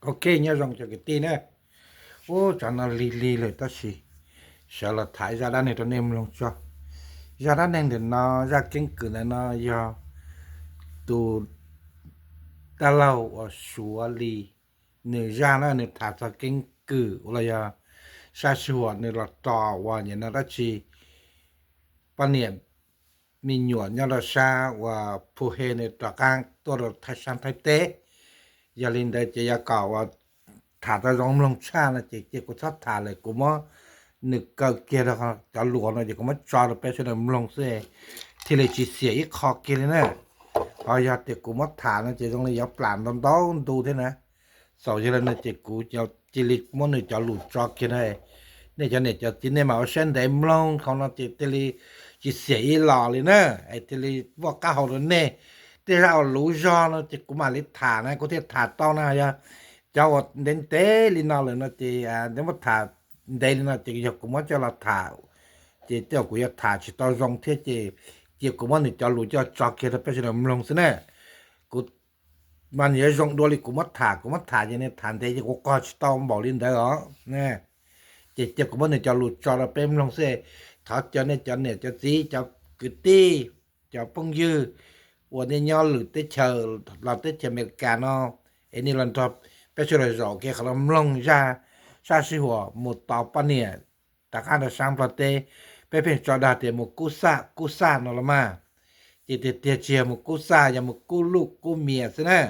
Ok, nyob zoo cov kwv tij na. Ub, tsam no lig lig lawm tab sis sawv los tham zaj dab neeg rau nej mloog tso. Zaj dab neeg ntawm no, zaj keeb kwm ntawm no yog tus dab laug uas Suav Lis nws zaj na, nws tham txog keeb kwm uas los yog sab sij huam nws los tos uas nim no dab tsi poj niam me nyuam nyob rau sab uas Phu He nws rov qab tuaj rau Thaib sab Thaib teb. Yog li ntawd ces yog kom uas tham tau zoo mloog tshaj no ces cia kuv txhob tham lawm, kuv muab nws kaw kiag rau cov lus no ces kuv muab tso rau peb sawv daws mloog xwb, thiaj li tsis xiam ib qho kiag li na. Ho yog tias kuv muab tham no ces zoo li yuav plam ntau ntau ntu thiab na. Xaus yog li no ces kuv cia li muab nws cov lus tso kiag na. Nej cov niam cov txiv nej mam ua siab ntev mloog qhov no ces thiaj li tsis xiam ib los li na, es thiaj li muaj qab hau rau nej. Tej zaj uas luv zog no ces kuv mam li tham na, kuv thiaj tham tau na. Yog cov uas ntev ntev li no lawm no ces, ntev muab tham ntev li no ces yog kuv muab coj los tham ces tej zaum kuv yuav tham tsis tau zoo thiab ces cia kuv muab nws cov lus coj tso kiag rau peb sawv daws mloog xwb na. Kuv mas nws yuav zoo dua li kuv muab tham, kuv muab tham ces nws tham ntev ces kuv qog tsis tau npaum li ntawd os. Ces cia kuv muab nws cov lus tso rau peb mloog xwb. Thov caw nej cov niam cov txiv, cov kwv tij, cov phooj ywg uas nej nyob lwm teb chaws los teb chaws Amelikas no es nej los nrog peb sawv daws zaum kiag qhov no mloog zaj sab sij huam mus tos poj niam rov qab rau sab Nplog teb. Peb pheej tso dag tias mus kub xaj kub xaj no los mas, ces tiag tiag tsis yog mus kub xaj, yog mus kub luj kub mias xwb na.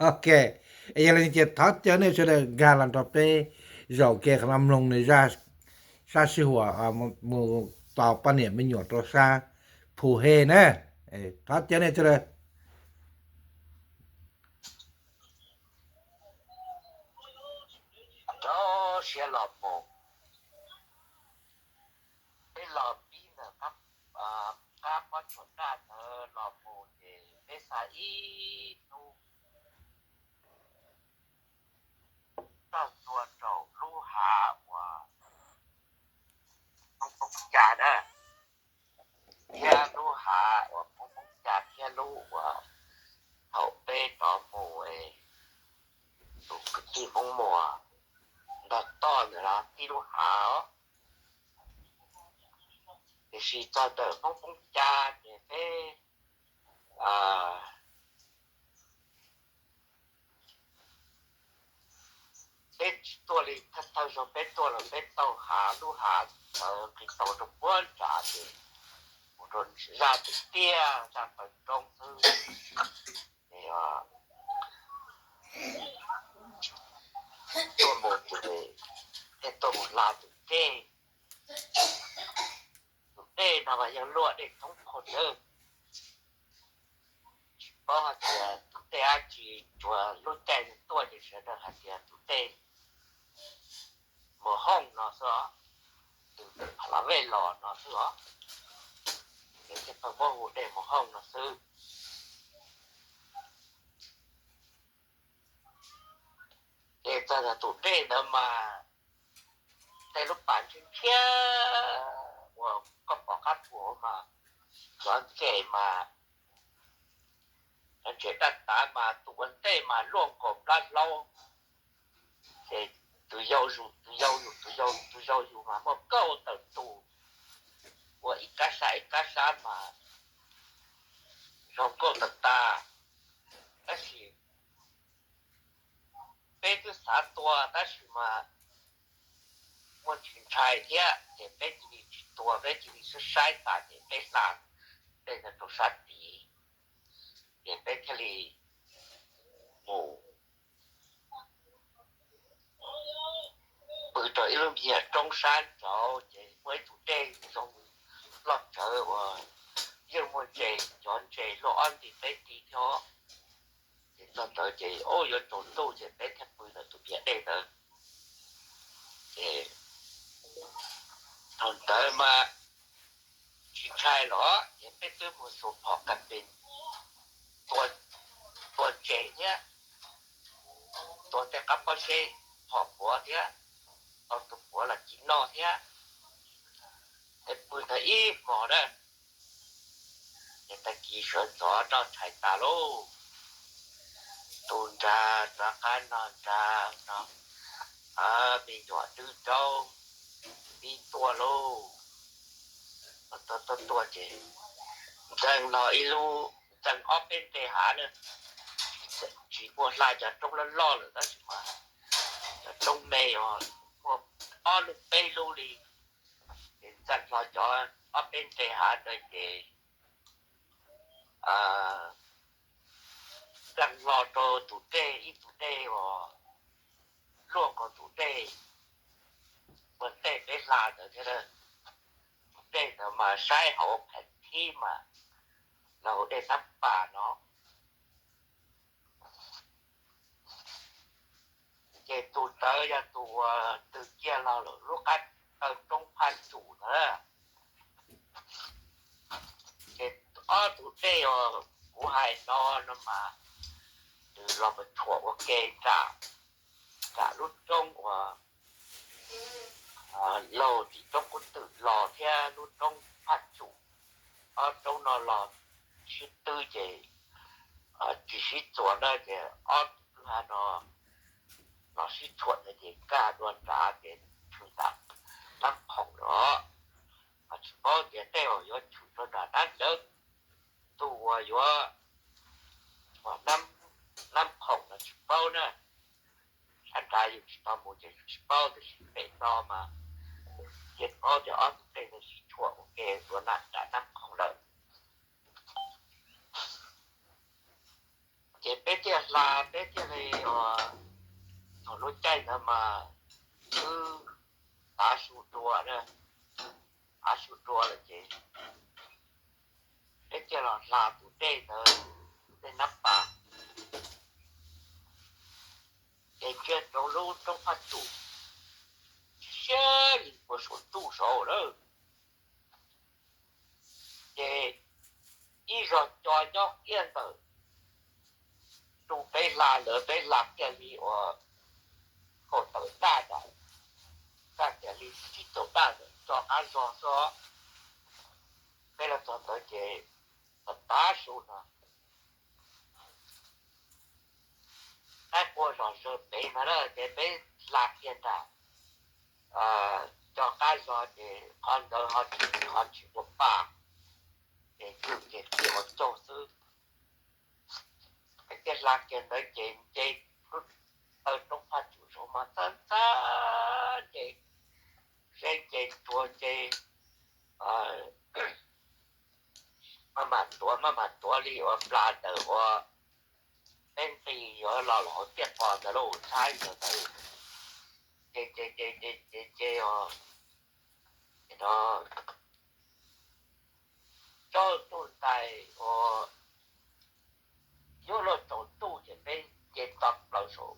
Ok, es yog li ces thov caw nej sawv daws nkag los nrog peb zaum kiag qhov no mloog nws zaj sab sij huam mus tos poj niam me nyuam rau sab Phu He na. Thov caw nej sawv daws rau siab los mus. Peb los pib ntawm qab pob tsuas daj ntawd los mus ces peb xa ib hnub tag tua rau lub hav uas Poob Poob Ca na, thiab lub hav uas Poob Poob Ca thiab lub uas thaum peb rov mus tus kwv tij Hmoob Muas nrog toj ntawd los tib lub hav os. Tiam sis txog ntawm Poob Poob Ca ces peb peb tsis tuaj li thawj thawj zaug peb tuaj los peb tau hav lub hav ntawd nqis tau rau puag nrad ces mus rau zaj tiag tiag zaj taw roob xwb. Tuaj mus ces thiaj tuaj mus hla tus dej. Tus dej no mas yog luaj dej thoob qhov ntawd, tsis paub hais tias tus dej dab tsi, tsuas lub caij tuaj ces sawv daws hais tias tus dej Mus Hooj no xwb os, tus Pha La Vej los no xwb os, ces thiaj pheej muab hu dej Mus Hooj no xwb. Ces txog tus dej ntawd mas tej lub pas ntshiab ntshiab uas koj pom qab phuas mas cov ntses mas cov ntses daj tav mas tus ua ntej mas luaj nkaus plab hlaub, ces tus yau yus tus yau yus tus yau yus tus yau yus mas muaj kauj tawm tus, ua ib kab sab ib kab sab mas zoo nkauj tag tag. Tab sis peb twb xav tua tab sis mas muaj ntshai ntshai thiab ces peb cia li tsis tua, peb cia li saib saib tas ces peb hla dej ntawd rau sab tid, ces peb thiaj li mus pw rau ib lub me nyuam roob sab nraud ces muaj ib tug dej zoo loj tsawv uas yeej muaj ntses, cov ntses luaj ob nti peb nti thiab. Ces txog ntawd ces ub yuav tsaus ntuj ces peb thiaj pw ntawm tus npias dej ntawd. Ces thaum ntawd mas tsis ntshai los ces peb twb mus xuas phom kas pes tua ntses thiab, tua tej qab pob zeb phom puav thiab, tau tus puav los ci noj thiab. Peb pw ntawd ib hmos na, ces tag kis sawv ntxov noj tshais tas lauj, tus nrad rov qab no nrad no, me nyuam twb raub pib tuaj lauj. Tuaj tuaj tuaj ces ntxeev los ib lub, ntxeev ob peb nte hav na, tsis muaj hla, cov roob loj loj lawm tab sis mas cov roob me os muaj ob lub peb lub li. Ces ntxeev hlo cov ob peb nte hav ntawd ces ntxeev hlo rau tus dej, ib tus dej uas luaj nkaus tus dej, ua ntej peb hla ntawd thiab. Tus dej ntawd mas saib hauv pheem thib mas los hu dej Nab Pas no. Ces tus ntawd yog tus uas ntws kiag los lub qab taw roob Phaj Tsum ntawd. Ces ob tus dej uas kuv hais no no mas nws los mus tshuam ua ke nram, nram lub roob uas laug tim roob Kub Twm los thiab lub roob Phaj Tsum, ob roob no los sib twb ces tsis sib txuas na ces ob tug kwj ha no los sib tshuam ntawd ces nkag dua nrad ces tshwm nram Nab Khoom los. Tsis paub tias tej uas yuav tshwm rau nram dab ntawd, tus uas yuav Nab Khoom los tsis paub na. Sab nrad yus tsis tau mus ces yus tsis paub, tiam sis pem no mas yeej paub tias ob tug dej ntawd sib tshuam ua ke dua nram Nab Khoom lawm. Ces peb thiaj hla, peb thiaj li ua, thaum lub caij ntawd mas twb tav su dua, tav su dua lawm ces peb thiaj los hla tus dej ntawd, tus dej Nab Pas, ces ntsia rau lub roob Phaj Tsum siab li puas suav ntuj saud lawm. Ces ib zog co nyob kiag ntawm tus peb hla ntawd, peb hla kiag li uas kaum tawm daj ntawd, daj kiag li tsib caug daj ntawd co qab zog xwb. Peb los txog ntawd ces tav su no, qaib qua zog zawg pem no na, ces peb hla kiag nram co qab zog ces qhov ntawd ho tsis ua pa, ces yus ces tib hauv caug xwb. Peb thiaj hla kiag ntawd ces nce lub taw roob Phaj Tsum saud mas txawj ntxag ces zeb nce tsuag ces maj mam tuav, maj mam tuav li uas plas ntawm uas peb nqis yuav los los hauv tiaj qos ntawd lauj, txhab ntawd ntawd. Ces ces ces ces ces ces os, no tsaus ntuj ntais uas yuav luag tsaus ntuj ces peb nce tau plaws saum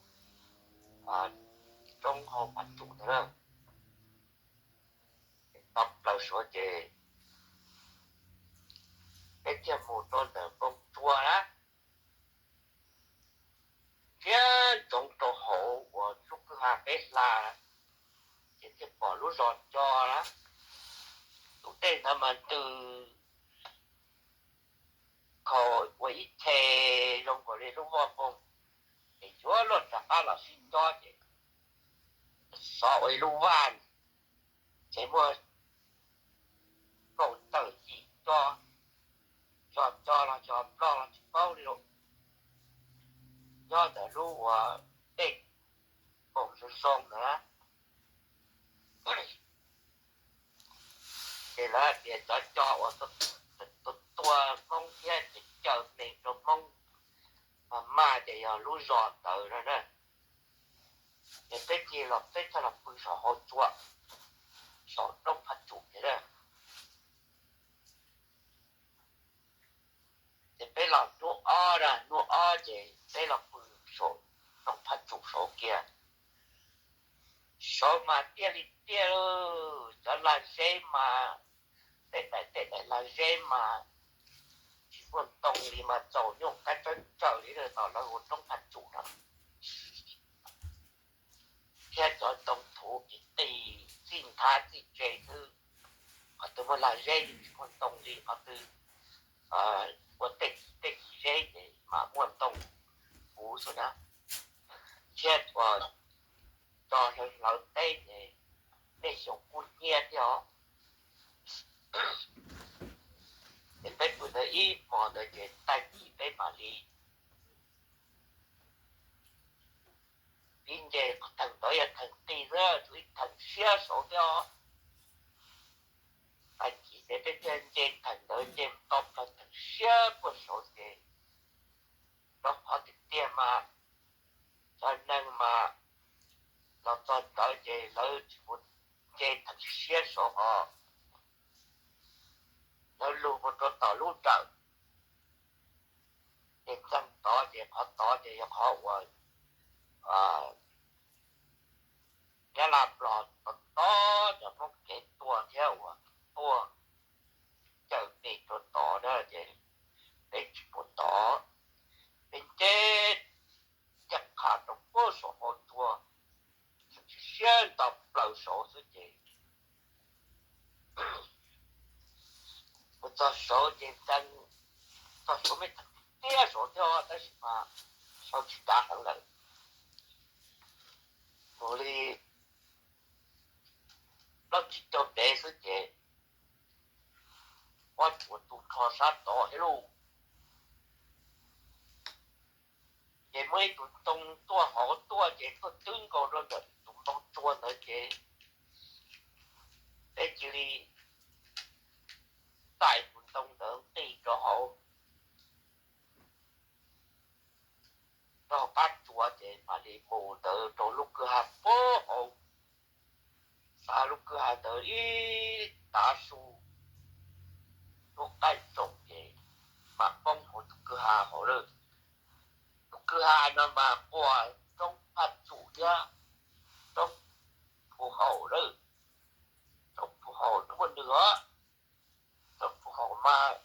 roob hauv Phaj Tsum ntawd na. Tau plaws saud ces peb thiaj mus rau ntawm npoo tsua na, thiab ntsoov rau hauv uas lub kwj ha peb hla, ces thiaj pom lub zos co na. Tus dej ntawd mas ntws khaus ua ib ce zoo nkaus li lub voj npoo, ces yuav luag rov qab los sib cob ces xov ua ib lub vaj, ces muaj kaum tawm yim co, xyov co los xyov nplog los tsis paub li lauj, nyob ntawm lub uas dej npoo zoo zoo ntawd. Ces lawv hais tias cov co uas tua Hmoob thiab ces caw neeg rau Hmoob mas maj ces yog lub zos ntawd no na. Ces peb cia los peb thiaj los pw saum hauv tsua, saum roob Phaj Tsum ces na. Ces peb los hnub ob na, hnub ob ces peb los pw saum roob Phaj Tsum saud kiag. Saud mas tiaj li tiaj, cov lag zeb mas tej daim tej daim lag zeb mas tsis muaj ntoo li mas txaus nyuj qaib tsawb tsaws li na, tom lawv hu roob Phaj Tsum no. Thiab cov ntoo thuv ces txij nthab txij tse xwb. Qhov twg muaj lag zeb yeej tsis muaj ntoo li, qhov twg ua tej, tej zeb ces mam muaj ntoo huv xwb na. thiab uas tso hlawv hlawv teb ces nej xyoo kuj nyiaj thiab os. Ces peb pw ntawd ib hmos ntawd ces tag kis peb mam li pib nce. Theem ntawd yog theem qis xwb, tsuas ib theem siab saud thiab os. Tag kis ces peb thiaj nce theem ntawd nce mus tau plaws theem siab puag saud ces rau qhov tiag tiag mas cov neeg mas los txog ntawd ces lawv tsis mus nce theem siab saud ho lawv lug mus rau tom lub nrawm ces txeeg tod ces qhov tod ces yog qhov uas Nyab Laj Nplog tod tod cov Hmoob kev tuaj thiab uas tuaj cawm pes rau tod na ces peb tsis mus tod. Peb nce ncaj qha rau puag saum hauv tuaj, siab nto plaws saud xwb ces mus txog saud ces ntxeev, txog saud me tiag saud thiab tab sis mas saud tsis dav heev lawm, mus li plaub tsib caug mev xwb ces pob tsuas tu nrho sab tod thiab lauj. Ces muaj ib tug ntoo tuaj hauv tuaj ces tuaj twb nkaus rau ntawm tus npoo tsua ntawd ces peb cia li txais tus ntoo ntawd nqis rau hauv, rau qab tsua ces mam li mus ntawd rau lub kwj ha puag hauv. Xav lub kwj ha ntawd ib tav su, lub qaij tsoom ces mam poob hauv tus kwj ha hauv lawm. Tus kwj ha no mas quas roob Phaj Tsum thiab roob Phu Haum lawm. Roob Phu Haum muaj nws os, roob Phu Haum mas,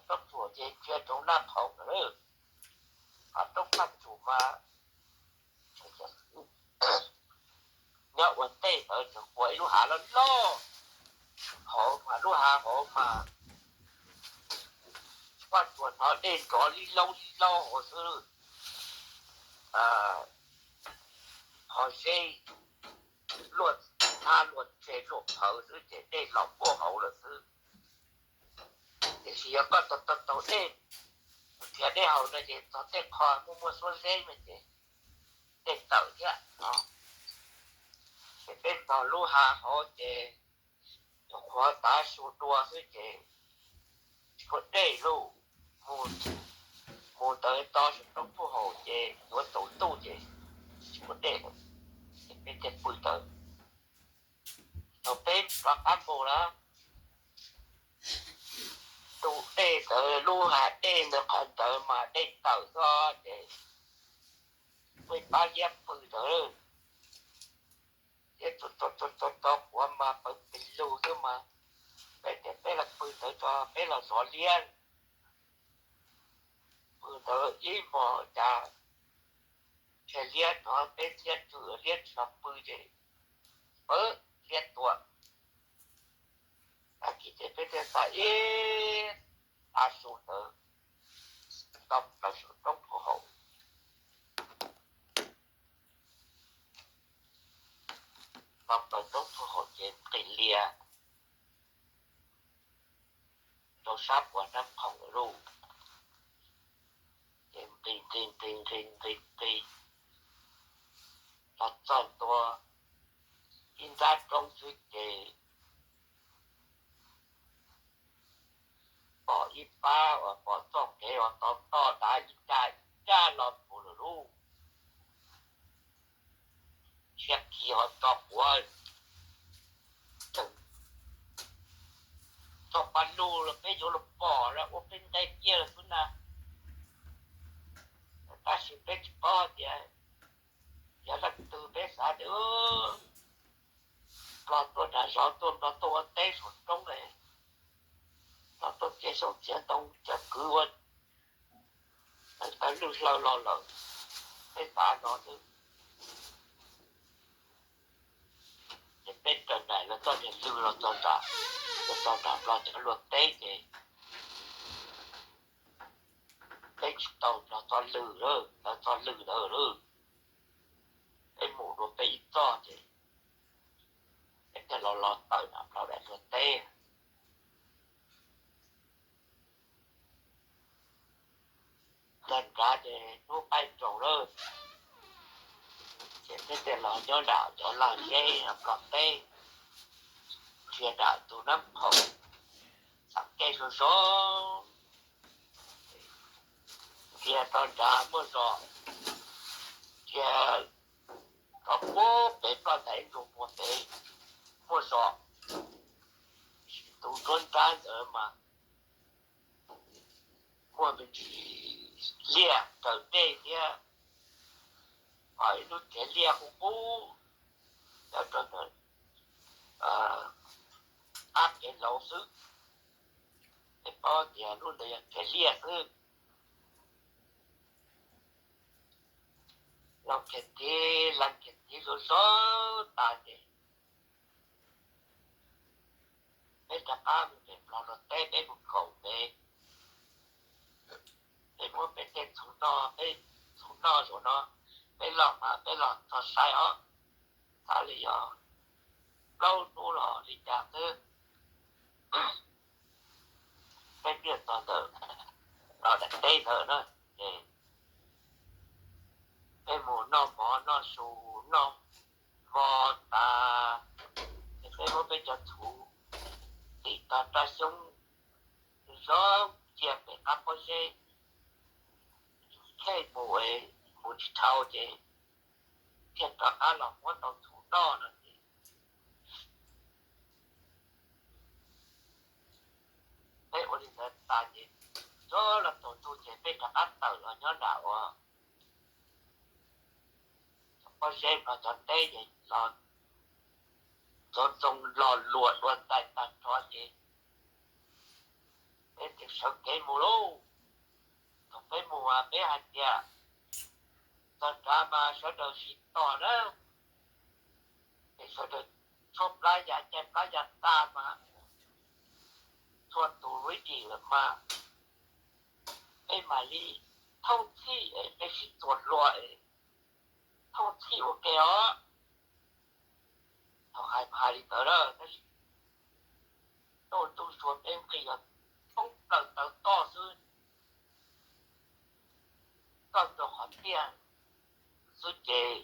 roob Phu Haum ces ntsia rau Naj Qhoom lawm, ho roob Phaj Tsum mas nyob ua ntej ntawd tseem quas ib lub hav loj loj hauv mas lub hav hauv mas paj tsuas hnov dej nrov li laub li laub hauv xwb. Qhov zeb luaj thab luaj tse luaj phawv xwb ces dej los puag hauv lawm xwb. Tiam sis yog koj tau tau tau dej, mus nrhiav dej haus no ces txog tej qho muaj muaj suab zeb no ces dej tawm thiab no. Ces peb txog lub hav hauv ces nyuam qhuav tav su dua xwb ces tsis muaj dej lauj. Mus ntawd to saum roob Phuj Haum ces yuav tsaus ntuj ces tsis muaj dej lawm. Ces peb thiaj pw ntawd. Thaum peb rov qab mus na, tus dej ntawd lub hav dej ntawd qhov ntawd mas dej tawm xwb ces peb pab liab pw ntawd. Liab tso tso tso tso quav mas pawv pes lug xwb mas peb tias peb los pw ntawd tso peb los zov liab. Pw ntawd ib hmos cas ntshe liab hnov peb liab tsw liab tsis los pw ces pawv liab tua. Tag kis ces peb thiaj txais ib tav su ntawd tau plaws saum roob Phuj Haum. Tau plaws roob Phuj Haum ces nqis lias rau sab puas Nab Qhoom lawm lauj. Ces nqis nqis nqis nqis nqis nqis los txog ntua ib nrab roob xwb ces pom ib pab uas pom txoj kev uas tau toj dav ib raj ib raj los mus lawm lauj. Siab khiv ho tso quav tso pa lug los peb yuav los pom los ua peb nqe kiag lawm xwb na. Tab sis peb tsis paub hais tias yog leej twg, peb xav tias Nplog tuaj nram zos tuaj, Nplog tuaj ua teb saum roob, Nplog tuaj txiav xyoob txiav ntoo cov kwv ua tawv lwj hlaw los lawm, peb xav no xwb. Ces peb raws nraim los txoj niag lwj los txog nram, los txog nram Nplog cov luag teb ces peb tsis tau Nplog txoj lwj, lawv txoj lwj ntawd lawm. peb mus dua peb ib txoj ces peb thiaj los los tawm nram Nplog daim teb. Tag nrad ces hnub qaij nroos lawm, ces peb thiaj los nyob nram cov lag zeb Nplog teb, dhia nram tus Nab Phoom, txaj kev zoo zoo, dhia rau nrad muaj zos, dhia rau puag pem ploj ntais ntug muag pem muaj zos, tus nruab nrab ntawd mas muaj me ntsis liaj raws dej thiab, ho ib lub tsev liaj qub qub nyob rau ntawd, qab kev laus xwb. Peb paub tias lub ntawd yog tsev liaj xwb. Los kiag tid, los kiag tid zoo zoo tas ces peb rov qab mus pem Nplog Nplog teb, peb mus koom pem, peb muab peb tej txhuv noj, peb txhuv noj zaum no peb los mas peb los txog saib os, xav li yog plaub hnub los li cas xwb. Peb thiaj txog ntawm Nplog daim teb ntawd na, ces peb mus noj mov noj su, noj hmo tas, ces peb muab peb cov txhuv tim tog raj xyoob zoo cia pem qab pob zeb, thiaj mus, mus tsis dhau ces thiaj rov qab los muab tau txhuv noj no ces peb ua li ntawd tas ces txog los tsaus ntuj ces peb rov qab tawm los nyob nram uas pob zeb no cov teb ces los txog txog los luas dua ntais tag nrho ces peb thiaj sawv kev mus lauj. Thaum peb mus mas peb hais tias txog nrad mas sawv daws sib tos na, es sawv daws tshuab plab ya, caij plab ya tag mas txhua tus lub dim lawm mas peb mam li thooj txhij es peb sib txuas hlua es thooj txhij ua ke os. Thaum hais mas hais li ntawd na, tab sis tuaj ntuj suav peb nqis yog thoob plaws taw toj xwb, toj rau qhov tiaj xwb ces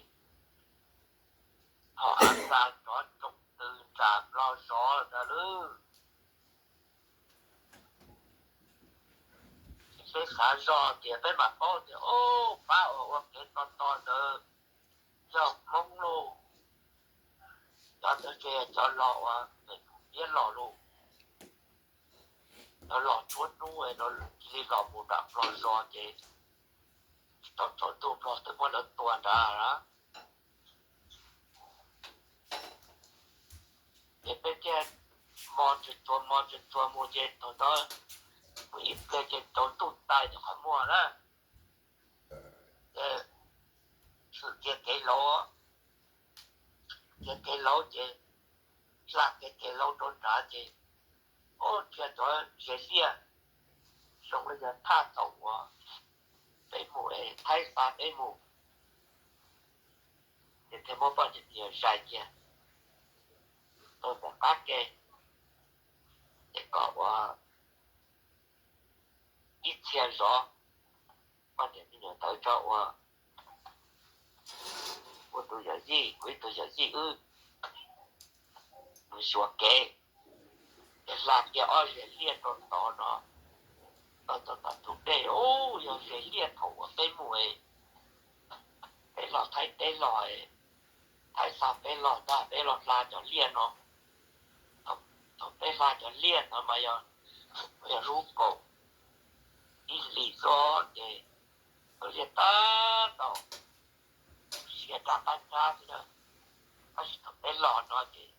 thaum av xa rov tsoom tw nram Nplog zov ntawd lawm. Peb xav zoj tias peb mam paub tias, o, pab uas ua kev to to ntawd yog Hmoob lauj. Cov ntawd ces cov los uas pem Phu Piab los lauj, cov los tshuab hnub li los mus nram Nplog zos ces tsis tau tsaus ntuj Nplog twb muab lawv tua nrad lawm. Ces peb thiaj mo tsuag tsuag mo tsuag tsuag mus ces thaum ntawd mus ib pliag ces tsaus ntuj tas ces qhov muag na, ces tshwm kiag kev laus, kiag kev laus ces hla kiag kev laus rau nrad ces, o, dhia cov zes liaj zoo li yog thaj thaum uas peb mus es Thaib xa peb mus, ces thiaj muab poj niam zais kiag rau ntawm qab ke, ces kom ua ib txhia zov poj niam me nyuam ntawd tso ua, ua tus yawm yij, kuv ib tug yawm yij wb mus xyuas kev, ces hla kiag ob zes liaj rau tod no, tau tau tom ntug dej, u, yog zes liaj thaum uas peb mus, peb los Thaib teb los, Thaib xa peb los ntag, peb los hla cov liaj no. Thaum peb hla cov liaj no mas yog, yog lub kaum ib hlis xwb ces cov liaj tab tom siav rab qab nrab xwb na. Tab sis thaum peb los no ces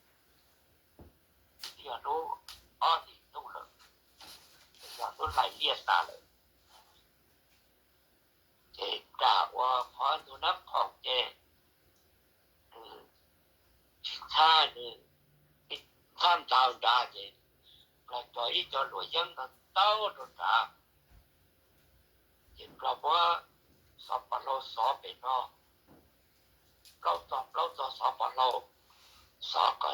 twb yog lub ob hlis ntuj lawm, twb yog lub hlais liaj tas lawm. Ces nram uas qhov ntug Nab Khoom ces nws tsis ntxhab, nws txhab ntaus nrad ces Nplog cog ib co luam yeeb ntau ntau rau nrad, ces Nplog muab xov pos hlau xov pem no, plaub txog plaub txog xov pov hlau, xov kom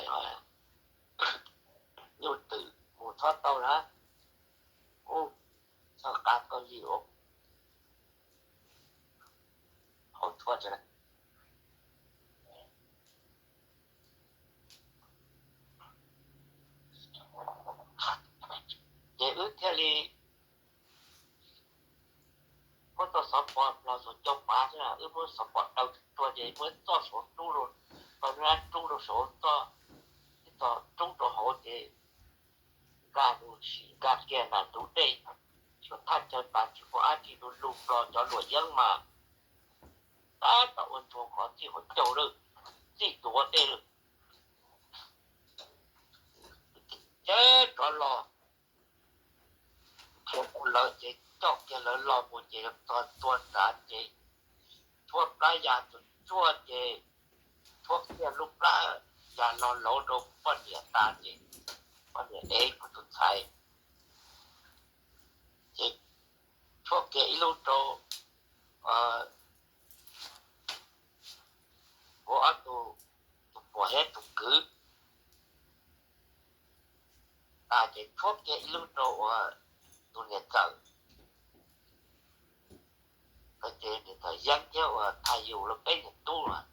nyuj twm mus txhob tau na, ub, txog qab kaub yim ua hauv txhua. Ces wb thiaj li muab txoj xov pov los xuas cau pav xwb, wb muab xov pov daws tuag ces muab txoj saum rub rau, tau nab rub rau saum txoj, ib txoj rub rau hauv ces nkag mus sim nkag kiag nram ntug dej, xyuas thaj chaw pas tsis muaj dab tsi, lug lug los cov luam yeeb mas tab tom ua ntsuag qhov txij qhov caug lawm, txij tus ua dej lawm. Ces rov los, khiav mus lawv ces coj kiag lawv los mus ces txog ntua nrad ces tshuab plab ya tsuag tsuag ces tshuab kiag lub plab ya los lauv rau poj niam tas ces poj niam ev kuv tus ntxhais ces tshuab kiag ib lub rau kuv ob tug, tus muam thiab tus kwv tas ces tshuab kiag ib lub rau uas tus niam ntxawm, ces niam ntxawm Yeeb thiab uas Thaj Yus los peb niam tub lawm.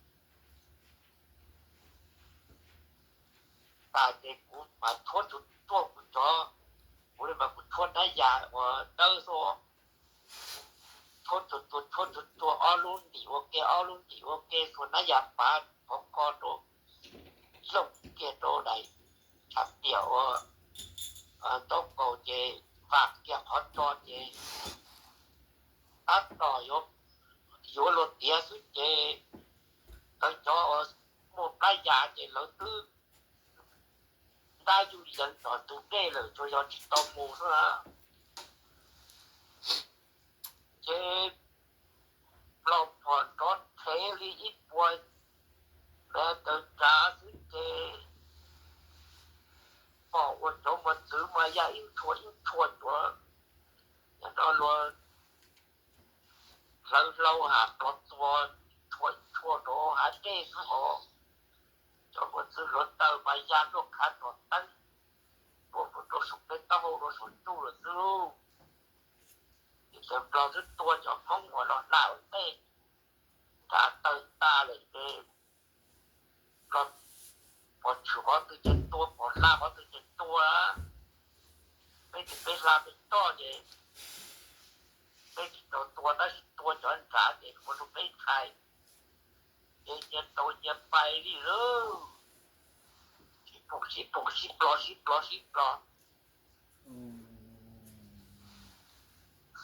Tas ces kuv mas tshuab tsuag tsuag kuv cov, kuv li mas kuv tshuab nab yas uas dawb xwb, tshuab tsuag tsuag tshuab tsuag tsuag ob lub ntim ua ke ob lub ntim ua ke, xuas nab yas pav khov kho rau, looj kiag rau daim tshav tiam ua ntaub kaus ces vam kiag qhov tso ces tab tom yuav luag tiav xwb ces lawv cov uas muaj plab yas ces lawv twb ntab yuj yees tom ntug dej lawm, tsuas yog tsis tau mus xwb na. Ces los phom nrov rhev li ib puas mev tawm nrad xwb ces pom ua cov mos txwv mas ya ib ntshua ib ntshua tuaj, yog no luag hlawv hlau ham plov txuas ib ntshua ib ntshua rau hav dej xwb os. Cov mos txwv hluav taws mas ya tuaj khav tom teeb, tuaj rau saum peb taub hau rau saum ntuj lawm xwb lauj. Ces cov Nplog twb tua cov Hmoob uas los hla ua ntej nrad tawg tas lawm ces Nplog pom tshwm qhov twg ces tua, pom hla qhov twg ces tua. Peb ces peb hla peb toj ces peb tsis tau tua tab sis tua cov nrad ces ua rau peb ntshai. Ces nyias tau nyias pais li lawm, sib pom sib pom sib plho sib plho sib plho.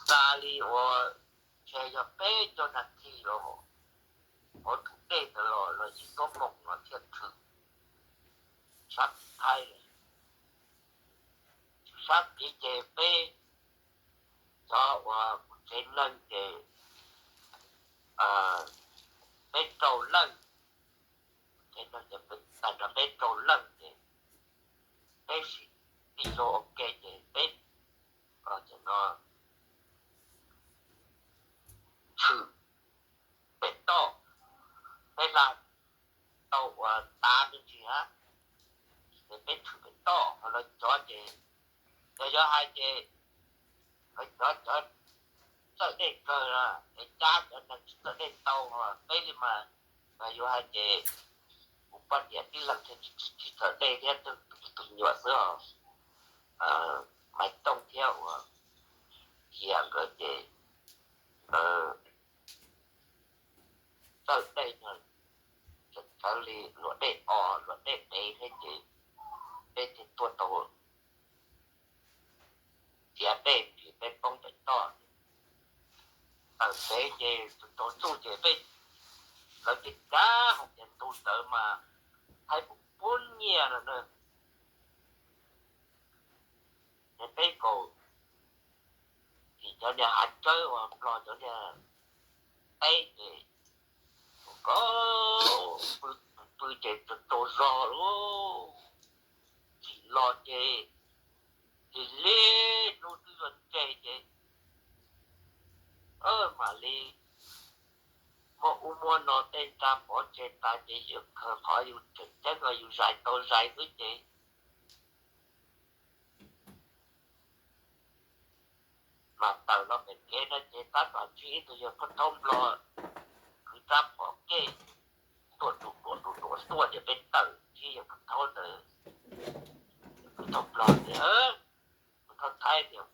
Xa li uas ntshe yog peb caug nas this los hauv tus dej ntawd los los yeej tuab moos no thiaj tshwm sab tid thaij, sab tid ces peb cov uas kuv tsev neeg ces peb rau leej, tsev neeg ces tag nrho peb rau leej ces peb sib tij zoo ua ke ces peb, ces no tshwm pem toj, peb hla tau uas tav me ntsis na, ces peb tshwm pem toj, ho lawv cov ces, yog yuav hais ces lawv cov cov txawj dej kawg es cab cov neeg tsis txawj dej tau, peb li mas yog yuav hais ces kuv poj niam tib leeg thiaj tsis txawj dej thiab, tus me nyuam xwb os. Maiv Tooj thiab uas Yias nkawd ces nkawd txawj dej no, txawm li luam dej os luam dej dev thiab ces peb thiaj tuaj tau txiav dej ces peb poob pem toj. Tawm tsev ces tus tau txuj ces peb, lawv ces cab hais tias ntu ntawd mas Thaib puv puab nyiaj no na. Ces peb kaum tim cov niag hav tsawb uas Nplog cov niag teb ces kaum pw ces tsaus zog lauj. Tsim los ces lig lig hnub twb yuav nce ces mam li muaj ub muaj no tej nra pov tseg tas ces yus khaws qhov yus tseem ceeb los yus zais tau zais xwb ces mas tawm los pem kev no ces tab tom ntsib ib tug yawg phub thaub nplog kwv rab phom kej tuaj ruam ruam ruam ruam tuaj ces peb tawm ntsib yawg phub thaub ntawd, phub thaub nplog tias, phub thaub thaib tias,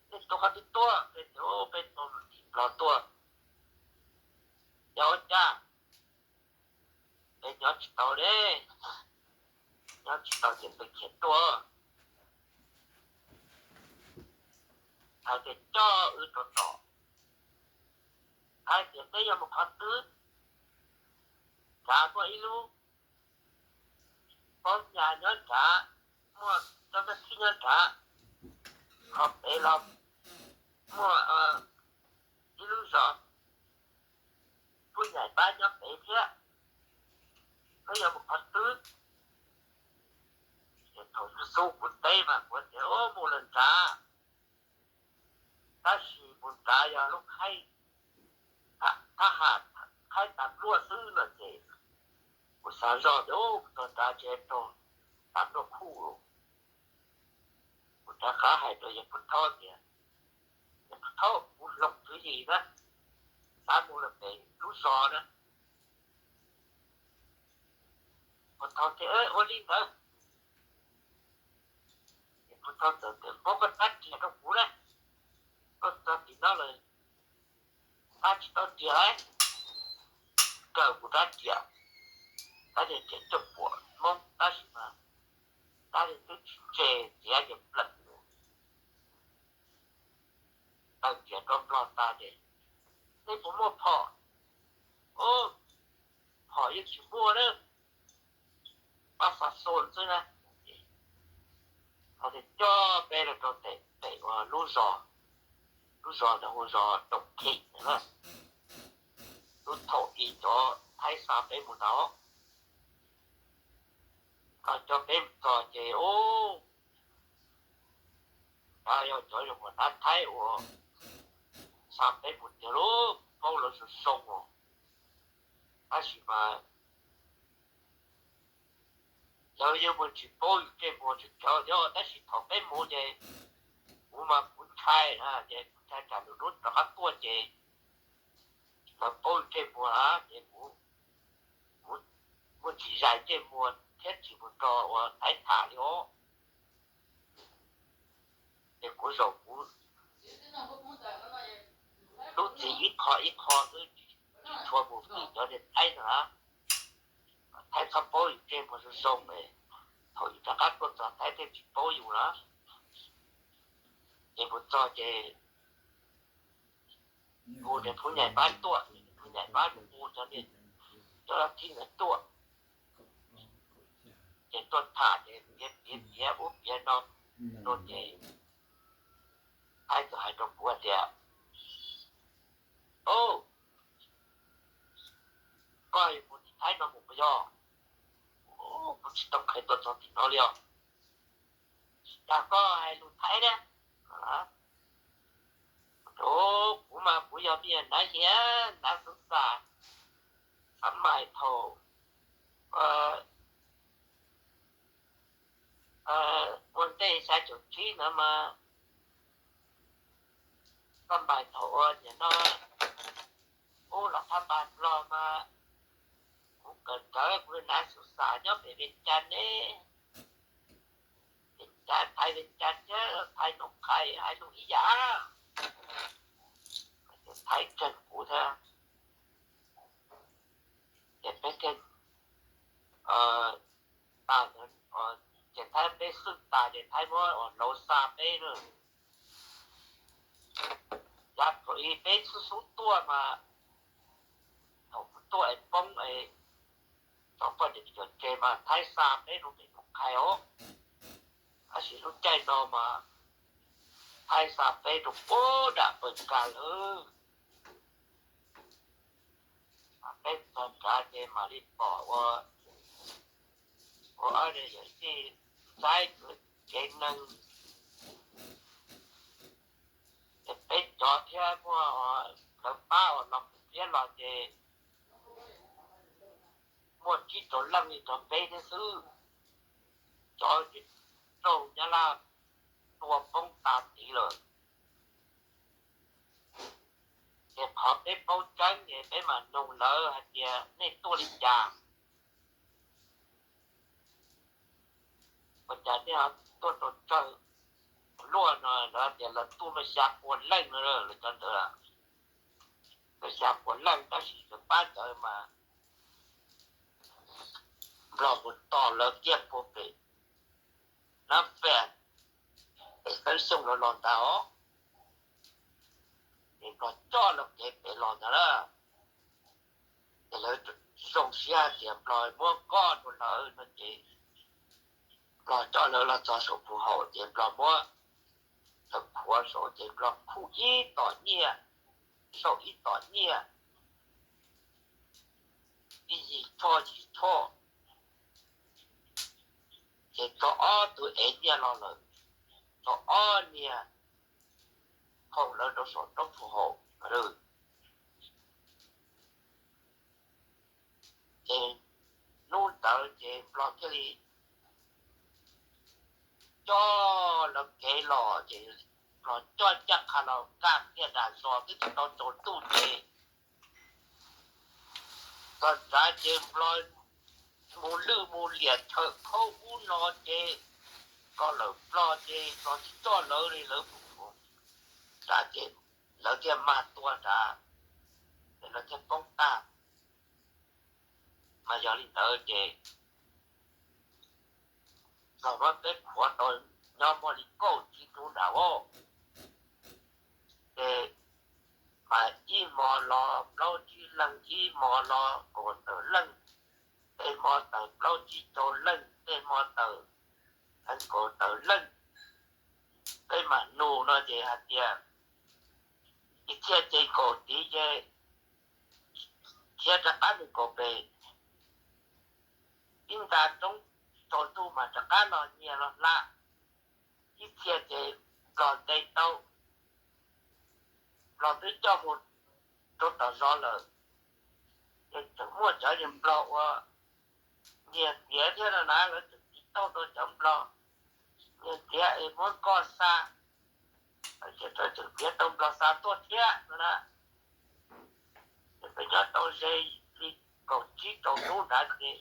nej tuaj qhov twg tuaj? Peb tias peb tuaj tim nplog tuaj. Yog ua cas peb nyob tsis tau li, nyob tsis tau ces peb khiav tuaj. Hais tias coj wb rau tom, hais tias peb yuav mus qhov twg, nrad muaj ib lub pob nyas nyob nrad, muaj cov txaj khib nyob nrad, qhov pem los muaj ib lub zos, kuj nyaim pab nyob pem thiab, peb yuav mus qhov twg? Ces thaum xub kuv teb mas kuv tias mus lawm nrad, tab sis mus nrad yog lub khaib, thab ham khaib tas pluaj xwb no ces kuv xav zoj tias mus txog nrad ces raug tas pluaj khuj. Kuv rov qab hais rau yawg phub thaub tias, yawg phub thaub, kuv hloov tswv yim na, xav mus lawm pem lub zos na. Phub thaub tias ua li ntawd. Ces phub thaub txawm tias muab koj rab riam rau kuv na, koj txog tim no lawm, pab tsis tau riam, kaw kuv rab riam, rab riam riam cuaj puas hmoob tab sis mas rab riam twb tsis tseg, txiav ces pleem, taw riam rau nplog tas ces, nej puas muaj phom? Phom yeej tsis muaj na, pab xa xo xwb na. Ces coj peb los rau pem ua lub zos, lub zos ntawd hu zos Toom Khem na, lub thaum i cov Thaib xa peb mus ntawd, cov peb mus txog ces ub, yog cov yog ua dab Thaib uas xa peb mus tiag lauj, paub lawv zoo zoo os, tab sis mas lawv yeej mus tsis paub yus ntsej muag tsis cov thiab, tab sis thaum peb mus ces kuv mas kuv ntshai na, ces kuv ntshai tsam lwm hnub rov qab tuaj ces lawv paub yus ntsej muag na ces kuv, kuv tsis zais ntsej muag thiab tsis mus nrog ua Thaib tham li os. Ces kuv zaum kuv lub txim ib qho ib qho xwb, tsis tshua mus vim cov niag Thaib ntawd na, Thaib txhob paub yus ntsej muag zoo zoo es thaum yus rov qab tuaj txog Thaib thiaj tsis paub yus na. Ces mus txog ces hu niag phub nyaim pab tuaj, phub nyaim pab hu cov niag, cov thib ntawd tuaj, ces tuaj tham ces piav piav piav ub piav no, no ces Thaib txawm hais rau kuv tias, o, koj yuav mus tim Thaib no mus puas yog? Kuv tsis tau kheev tuaj txog tim no li os. Cas koj hais lus Thaib thiab? Kuv mas kuv yog me nyuam nav hiav nav xov xas, xav mais thaum ua ntej xya caum tsib ntawd mas, xav mais thaum ua niam no ub los thab npas los mas, kuv kawm ntawv kuv nav xov xas nyob pem Vias Cas ne, Vias Cas, Thaib Vias Cas thiab Thaib Noom Qhais hais lus ib yam, Thaib ntseeg kuv thiab. Ces peb thiaj tas, ces Thaib peb xwb tas ces Thaib muab laus xa peb na. Yav thaum i peb xub xub tuaj mas, thaum kuv tuaj es poob es cov poj niam cov tsev mas Thaib xa peb rau pem Noom Qhais os. Tab sis lub caij no mas Thaib xa peb rau puag nram Pawg Kas lawm. Peb txog nrad ces mam li pom ua, ua ob niag yawm yij saib kwv kev neeg, ces peb cov thiab muaj lawv pab uas los pliab los ces tsib rau leej li rau peb thiab xwb. Cov raug Nyab Laj tua poob tas tid lawm. Ces qhov peb paub tseeb ces peb mam noog lawv hais tias nej tuaj li cas, ua cas nej ho tuaj tau tsawg luaj no. Lawv tias lawv tuaj mas xya pua leej no, lawv cov ntawd, lawv xya pua leej tab sis lawv pab ntawd mas Nplog mus tos lawv kiag puag pem Nab Pem, pem Xeeb Xyooj los los ntag os. Ces Nplog coj lawv kev pem los ntag lawm. Ces lawv zoo siab hais tias Nplog muab koj rau lawv no ces Nplog coj lawv los txog saum Phuv Haum ces Nplog muab lawv khuam saud ces Nplog khuj ib tom nyiaj, sau ib tom nyiaj, ib yim choj yim choj, ces tso ob tug ev nyiaj los lawm, tso ob niag phoo lawv rau saum roob Phuv Haum. Ces hnub ntawd ces Nplog thiaj li coj lawv kev los ces Nplog coj ncaj qha los kaj tiaj das zos twb tsis tau tsaus ntuj ces txog nrad ces Nplog mus lwj mus liam chaw khaub ub no ces Nplog lawm Nplog ces Nplog tsis coj lawv li, lawv mus nrad ces lawv thiaj mag tua nrad, ces lawv thiaj poob tag. Mas yog li ntawd ces txog no peb khuav tau nyob muaj li kaum tsib hnub nrad os. Ces mas ib hmo los plaub tsib leej, ib hmo los kaum tawm leej, tej hmo tawm plaub tsib rau leej, tej hmo tawm kaum tawm leej. Peb mam nug no ces hais tias ib txhia ces nkaum tid ces khiav rov qab mus nkaum pem ib nta roob tsaus ntuj mas rov qab los nyiag los hla. Ib txhia ces Nplog ntes tau, Nplog twb coj mus rau tom zos lawm. Ces tseem muaj cov niag Nplog uas nyiag tiav thiab no na, lawv tseem tiv tauj rau cov Nplog nyiag tiav es muab koj xa, ces lawv tseem ntiav tau Nplog xa tuaj thiab no na. Ces peb nyob tau ze li kaum tsib rau hnub nrad ces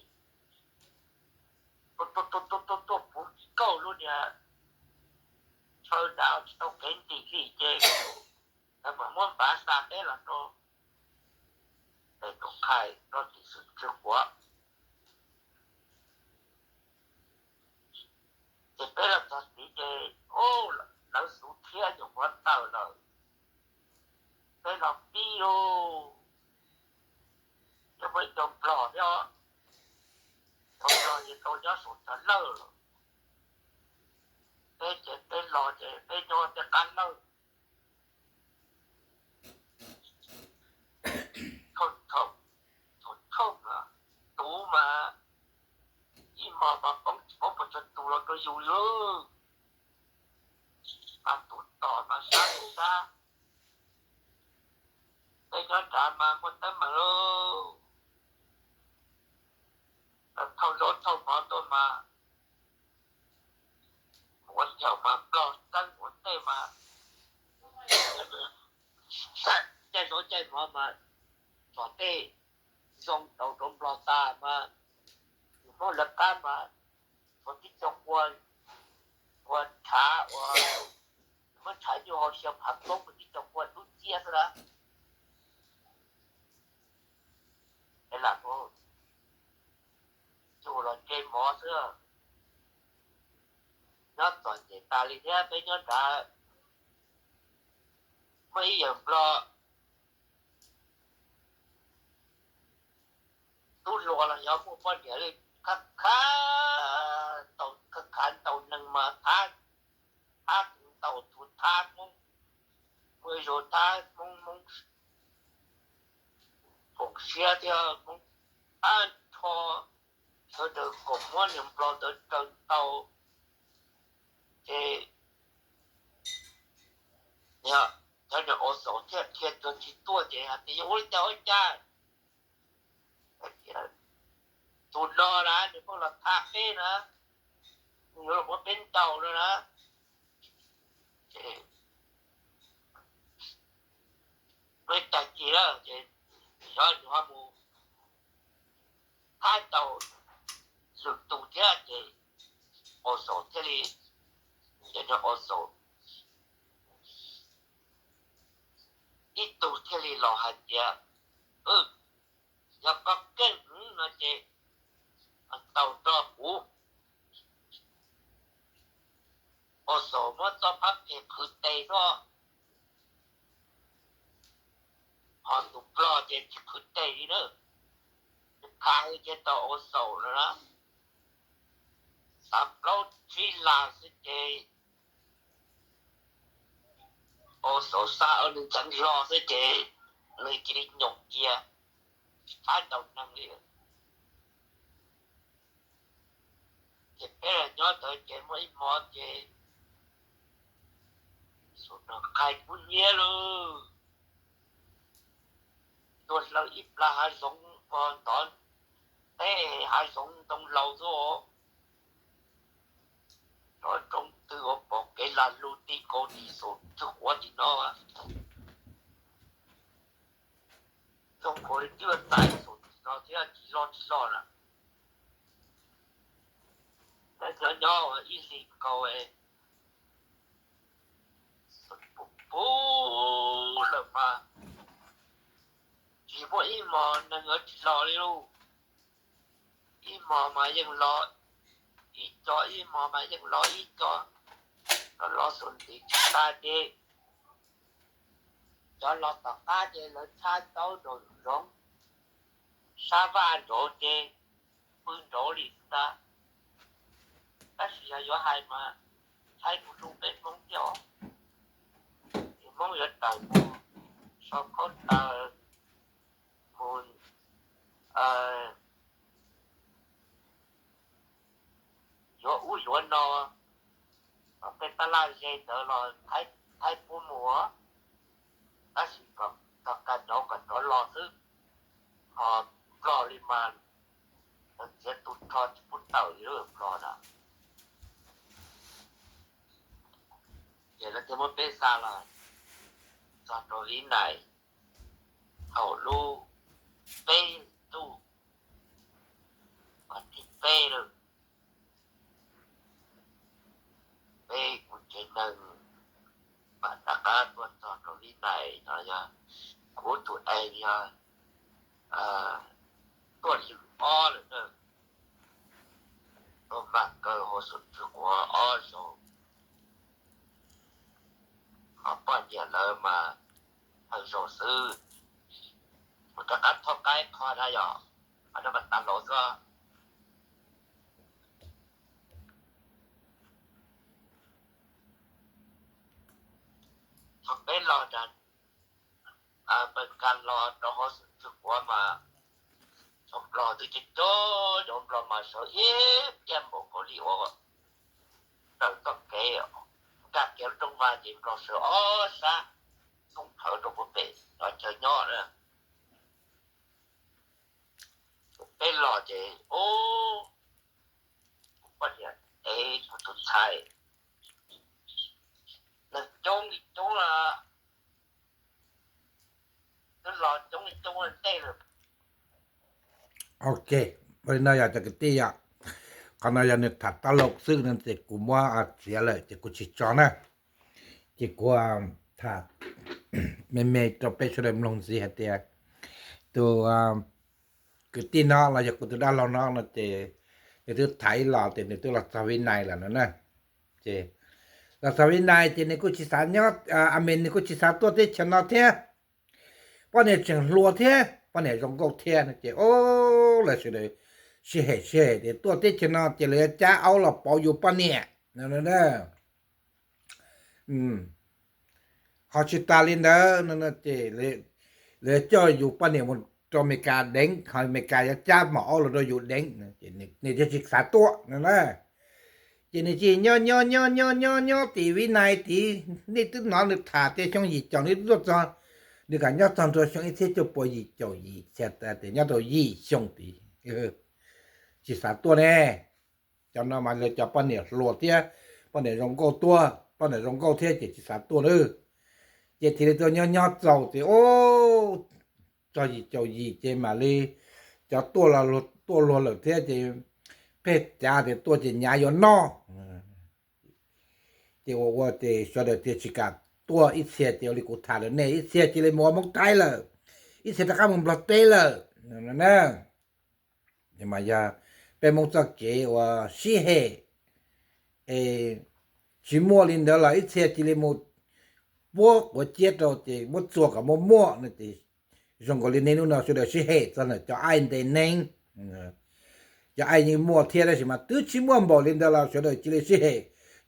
tuaj tuaj tuaj tuaj tuaj puv kauj lub niag chaw nrad tsis tau kev ntim li ces lawv mam muab npav xa peb los rau pem Rooj Qhais rau tim Xwm Tswv Quav. Ces peb los txog tid ces lawv xuv thiab nyuam qhuav tawm lawm. Peb los pib lauj, ces muaj ib co Nplog thiab, cov Nplog ces tau nyob saum cov lawj lawm. Peb ces peb los ces peb nyob tej qab lawj. Thaum, thaum, thaum, thaum tuv mas ib hmos mas poob tsis poob puas tsawg tus los rau yus li. Mas tuv tom mas sab li sab. Peb nyob nrad mas muaj teeb meem lauj. Thauj zaub thauj mov tuaj mas ua caum mas Nplog txeeb ua ntej mas caij zaub caij mov mas txog tej zoo rau rau Nplog tas mas yus Hmoob lawv qab mas ua tib co qua, ua tshav ua, muab tshav nyuj hau xyaw phav poob ua tib co qua dub ciab xwb lawm. Es lam mus yus los nce mov xwb. Nyob txom nyem tas li thiab peb nyob nrad. Muaj ib yawg Nplog tub hluas los yog muaj poj niam li, khab khab ntaus, khab khab ntaus neeg mas thab, thab tus ntaus tus thab Hmoob, muaj ib zaug thab Hmoob, Hmoob foom siab thiab Hmoob ab nrho, sawv daws koom muab niag Nplog ntawd raws ntaus. Ces cov niag au xaus thiaj dhia cuag tsis tuaj ces hais tias yuav ua li cas ua cas. Hais tias tus no na, nws pheej los tham peb na, nws yuav los muab peb ntaus no na. Ces muab tag kis lawm ces nws ho mus tham ntaus lwm tus thiab ces Au Xaus thiaj li, ces nws Au Xaus ib tug thiaj li los hais tias, yog koj keej no ces ntaus nrog kuv. Au Xaus muab txoj phab phem qhwv tes tuaj, ho tus nplog ces tsis qhwv tes li na, nws khav hwv ces tau Au Xaus no na, xav plaub tsib las xwb ces Au Xaus xa nws ntxeev hlo xwb ces nws cia li nyoos cia, tsis txhob ntaus neeg li. Ces peb los nyob ntawd ces muaj ib hmo ces Xaus nrog qhais kub hnyiab lawm, tuaj hlaws ib plag hav zoov ko ntov teb hav zoov ntoo laus xwb, rov roob twg ua pom kev lag lug ti nkaus tim Xaus Tswv Quav tim no. Zoo nkaus li twb txais Xaus tim no thiab tsis loj tsis loj na. Peb nyob nyob ua ib hlis nkaus, Xaus Tswv Quav puv lawm mas tsis muaj ib hmo neeg yuav tsis los li lauj. Ib hmo mas yeej los ib co, ib hmo mas yeej los ib co, los los xus ntiv tsis tag ces cov los tom qab ces lawv tshab ntaub nraum zoov, sab vaj nraud ces pw nraud li ntag. Tab sis yog yuav hais mas tshaib mus hlub peb Hmoob thiab os. Ces Hmoob yuav tawm mus sau khaub taws mus yuav ub yuav no, tej tab laj ze ntawd los Thaib pub mus, tab sis kom txog kag nraud kom rov los xwb. Ho Nplog li mas lawv txiav tu rho tsis pub tawm li lub Nplog na. Ces lawv thiaj muab peb xa los txog rau Vib Nais, thaum lub peb ntuj vas thib peb lawm, peb kuv tsev neeg mam rov qab tuaj txog rau Vib Nais no yog kuv tus ees yog tuaj lwm ob lawm na, tuaj mag kaw hauv Xus Tswv Quav ob zaug, ho poj niam lawv mas hawv zaug xwb. Kuv rov qab thaub qaib qho na yog, qhov no mas tas laus xwb. Thaum peb los nram Mes Kas los rau hauv Xus Tswv Quav mas cov Nplog twb coob coob, cov Nplog mas sawv ib kiag npaum nkaus li uas raws txoj kev, nkag kiag lub rooj vag ces Nplog sawv ob sab xoob plhawv rau puag pem cov chaw nyob na. Peb los ces ub, kuv poj niam ev kuv tus ntxhais, neeg coob li coob, twb los coob li coob ntej lawm. Ok, ua li no yog cov kwv tij yom, qhov no yog nws tham tab laus xwb no ces kuv muab txiav lawm ces kuv tsis tso na. Ces kuv tham me me rau peb sawv daws mloog ntxiv hais tias tus kwv tij no los yog kuv tus dab laug no no ces nws twb tham ib los ces nws twb los txog Vib Nais lawm no na. Ces los txog Vib Nais ces nws kuj tsis xav nyob, a me nws kuj tsis xav tuaj teb chaws no thiab. Poj niam tseem hluas thiab, poj niam zoo nkauj thiab no ces o, lawv sawv daws sib hem sib hem tias tuaj teb chaws no ces lawv yuav cab aub los pauv yus poj niam no. Ho tsis tas li ntawd no ces lawv coj yus poj niam mus rau Amelikas deev, ho Amelikas yuav cab mos aub los rau yus deev, nws thiaj tsis xav tuaj no na. Ces nws cia li nyob nyob nyob nyob nyob nyob tim Vib Nais tid, nej twb hnov nws tham tias xyoo yim caum nws twb tuaj txog, nws kam nyob txog ntua xyoo ib txhiab cuaj pua yim caum yim, tias nyob rau yim xyoo tid. tsis xav tuaj ne. Cov no mas yog cov poj niam hluas thiab, poj niam zoo nkauj tuaj, poj niam zoo nkauj thiab ces tsis xav tuaj lawm. Ces thiaj li tuaj nyob nyob txaus ces, o, txog yim caum yim ces mam li cov tuaj, tuaj luag lawm thiab ces pheej cav tias tuaj ces nyav yuav noj. Ces ua ua ces sawv daws thiaj tsis kam tuaj, ib txhia ces ua li kuv tham lawm ne, ib txhia cia li mus ua Hmoob Thaib lawm, ib txhia rov qab mus Nplog teb lawm. Mas yog peb Hmoob txoj kev uas sib hem, es tsis muaj li ntawd los ib txhia cia li mus puab quav ciab rau ces muab txua kom muaj muaj no ces zoo nkaus li niaj hnub no sawv daws sib hem txog ntawm cov aib ntes neeb. Cov aib yeej muaj thiab tab sis mas twb tsis muaj npaum li ntawd los sawv daws cia li sib hem,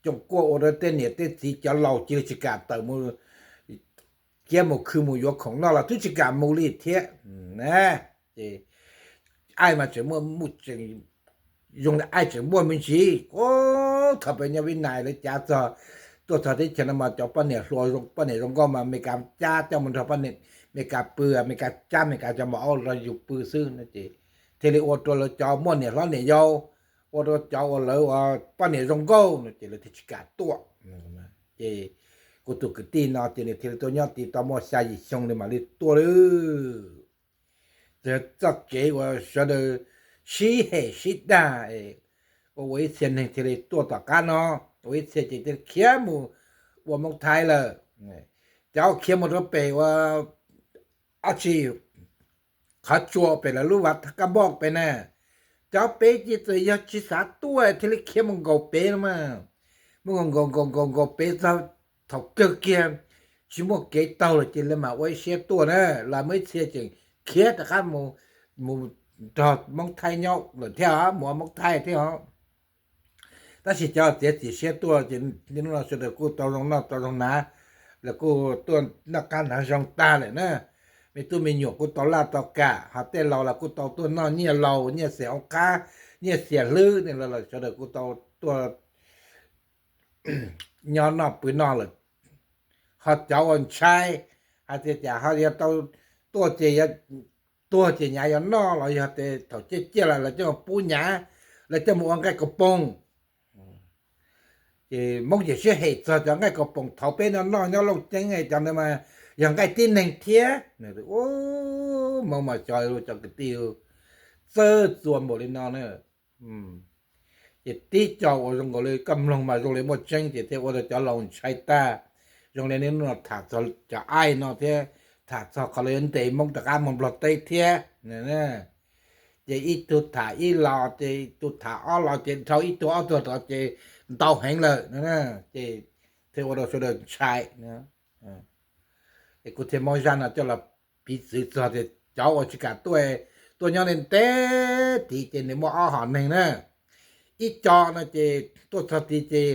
coom kuaj ua rau tej niam tej txiv cov laus cia li tsis kam tawm mus kiab mus khw mus yuav khoom noj los twb tsis kam mus li thiab. Ces aib mas tseem muaj, zoo li aib tseem muaj me ntsis. Thaum peb nyob Vib Nais lawv cav txog, tuaj txog teb chaws no mas cov poj niam hluas, poj niam zoo nkauj mas Meskas cab coj mus nrog Meskas pw, Meskas cab Meskas cov maum aub los yug pw xwb no ces thiaj li ua rau lawv cov muaj niam hlob niam yau, ua rau cov uas lawv poj niam zoo nkauj no ces lawv thiaj tsis kam tuaj. Ces kuv tus kwv tij no ces nws thiaj li tuaj nyob tid tau muaj xya yim xyoo nws mam li tuaj lawm. Ces txoj kev uas sawv daws sib hem sib dag, ua ua ib txhia neeg thiaj li tuaj tom qab no, ua ib txhia ces thiaj khiav mus ua Hmoob Thaib lawm. Cov khiav mus rau pem ua dab tsi, qhov tsua pem lawv lub vaj kab npauj pem na, cov pem ces txawm yog tsis xav tuaj thiaj li khiav mus nkaum pem no mas, mus nkaum nkaum nkaum nkaum nkaum pem txog thaum kawg kiag tsis muaj kev taug lawm ces lawv mam ua ib siab tuaj na, los muaj ib txhia tseem khiav rov qab mus, mus nrog Hmoob Thaib nyob lawm thiab os, mus ua Hmoob Thaib thiab os. Tab sis cov txiav txim siab tuaj ces niaj hnub no sawv daws kuj tau zoo noj tau zoo hnav, lawv kuj tuaj noj qab hnav zoo tag lawm na. Me tub me nyuam kuj tau laj tau kam, ho tej laus los kuj tau tuaj noj nyiaj laus, nyiaj xiam hauv qab, nyiaj xiam hlwb, sawv daws kuj tau tuaj nyob noj pw noj lawm. Ho cov uas ntshai hais tias cas ho yog tau tuaj ces, tuag ces nyav yuav noj los yog tias thaum ciaj ciaj los lawv coj pub nyav, lawv coj mus ua nqaij kaus poom. Ces Hmoob ces sib hem txog cov nqaij kaus poom thaum peb no noj nyob Looj Ceeb cov ntawd mas yog nqaij tib neeg thiab. Hmoob mas cov, cov kwv tij txawj txuas npaum li no na. Ces tib co uas zoo nkaus li koj mloog mas zoo li muaj tseeb ces thiaj ua rau cov laus ntshai tag. Zoo li niaj hnub no tham txog cov aib no thiab, tham txog qhov lawv yuav ntes Hmoob rov qab mus Nplog teb thiab. Ces ib tug tham ib los ces tus tham ob los ces dhau ib tug ob tug rov ces ntau heev lawm. Ces thiaj ua rau sawv daws ntshai. Es kuv thiaj muab zaj no coj los piv txwv txog tias cov uas tsis kam tuaj, tuaj nyob ntev tid ces nws muaj ob hom neeg na. Ib co no ces tuaj txog tid ces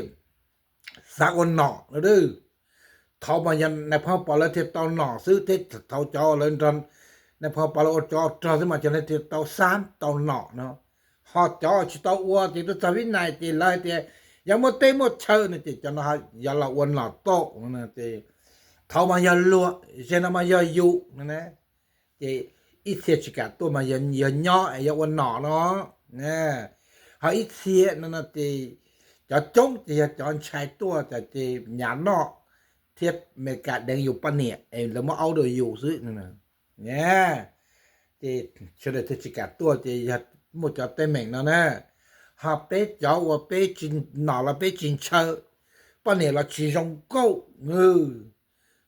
xav ua nom lawm. Thaum mas yog nais phoo Pov lawv thiaj tau nom xwb thiab, thaum cov uas lawv nrog nais phoo Pov lawv ua tsov rog xwb mas cov lawv thiaj tau xab tau nom no. Ho cov tsis tau ua ces tuaj txog Vib Nais ces lawv hais tias yog muaj teb muaj chaw no ces cov no yog los ua nom tau. Thaum mas yog luag, zeg no mas yog yus no. Ces ib txhia tsis kam tuaj mas yog nyob es yog ua nom no. Ho ib txhia no no ces cov coob ces yog cov ntshai tuaj ces nyav noj thiab Amelikas deev yus poj niam es lawv muab aub rau yus xwb. Ces sawv daws thiaj tsis kam tuaj ces yog muaj cov teeb meem no na. Ho peb cov uas peb tsis nom los peb tsis ntshaw, poj niam los tsis zoo nkauj,